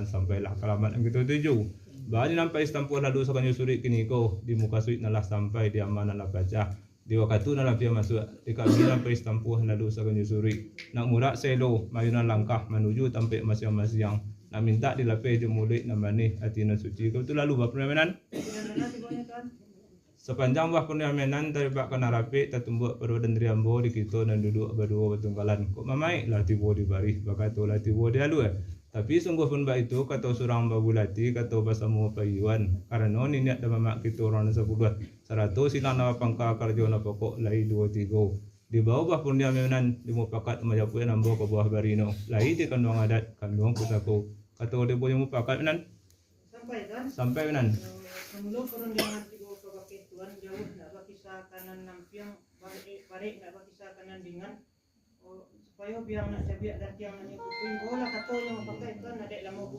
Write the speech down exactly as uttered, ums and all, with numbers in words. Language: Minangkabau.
Sampailah ka alamat nan kito tuju. Baa di nan pai sitampuah lalu saganjo suruik kiniko, di mukasuik nan lah sampai, di ama nan lah pacah, di wakatu nan lah pian masuak, di kami nan pai sitampuah lalu saganjo suruik. Nak murak saelo, mayunan langkah manuju tampek masiang-masiang. Nak mintak dilapeh jo muluik nan manih, ati nan suci. Ka itu lalu, Bapak Purnia Mianan. Sapanjang Bah Purnia Mianan taribak ka nan rapek, tatumbuak pado dandiri ambo di kito nan duduak baduo batunggalan. Kok mamaik lah tibo di barih, bakato lah tibo di alua. Tapi sungguah pun baitu, kato surang babulati, kato basamo paiyoan. Karano niniak dan mamak kito urang nan sapuluah, sarato silang nan bapangka, karajo nan pokok lai duo tigo. Dibao Bah Purnia Mianan, dimupakat majapuik nan ambo ka buah barino. Lai di kanduang adat, kanduang pusako. Kato dek ambo dimupakat Mianan. Sampai, Tuan. Sampai, Mianan. Eh, samulo parundiangan tigo kabake Tuan, jauah ndak bakisa ka nan nampiang, barek, barek ndak bakisa ka nan dingan. Oh, supayo biang nak cabiak dan tiang nak nyo putuih, bolah katonyo pakai Tuan, adek lamo